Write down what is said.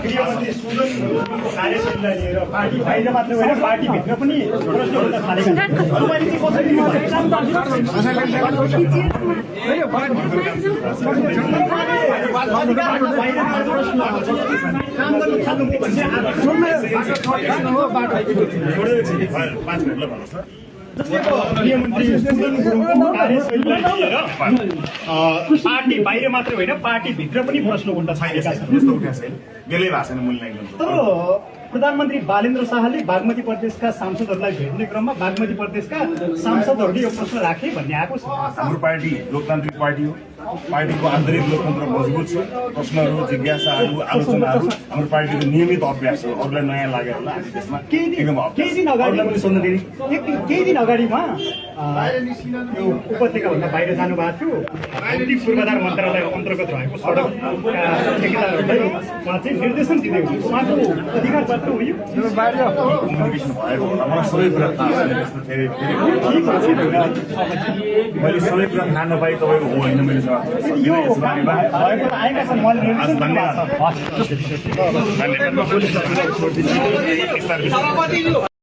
गृहमन्त्री सुजन कार्यशैलीलाई लिएर पार्टी बाहिर मात्र होइन पार्टीभित्र पनि प्रश्न उठ्न थालेका छन्। तपाईँले चाहिँ कसरी काम गर्नु थाल्नु गृहमन्त्री सुजन गुरुङको कार्यशैलीलाई लिएर पार्टी बाहिर मात्र होइन पार्टीभित्र पनि प्रश्न उठ्न थालेका छन्। तर प्रधानमन्त्री बालेन्द्र शाहले बागमती प्रदेशका सांसदहरूलाई भेट्ने क्रममा बागमती प्रदेशका सांसदहरूले यो प्रश्न राखे भन्ने आएको छ। हाम्रो पार्टी लोकतान्त्रिक पार्टी हो। पार्टीको आन्तरिक लोकतन्त्र मजबुत छ। प्रश्नहरू जिज्ञासाहरू आलोचनाहरू हाम्रो पार्टीको नियमित अभ्यास हो। अरूलाई नयाँ लागेर होला हामी त्यसमा केही दिन अगाडिमा यो उपत्यकाभन्दा बाहिर जानुभएको थियो। पूर्वाधार मन्त्रालय अन्तर्गत रहेको सडकका ठेकेदारहरूलाई उहाँ चाहिँ निर्देशन दिँदै हुनुहुन्छ। उहाँको अधिकार प्राप्त हो यो कम्युनिकेसन भएको होला। मलाई सबै कुरा थाहा छैन। त्यस्तो धेरै मैले सबै कुरा थाहा नपाई तपाईँको हो होइन मैले जवाब यो भएको आएका छन् मैले निर्देशन दिनुभएको छ।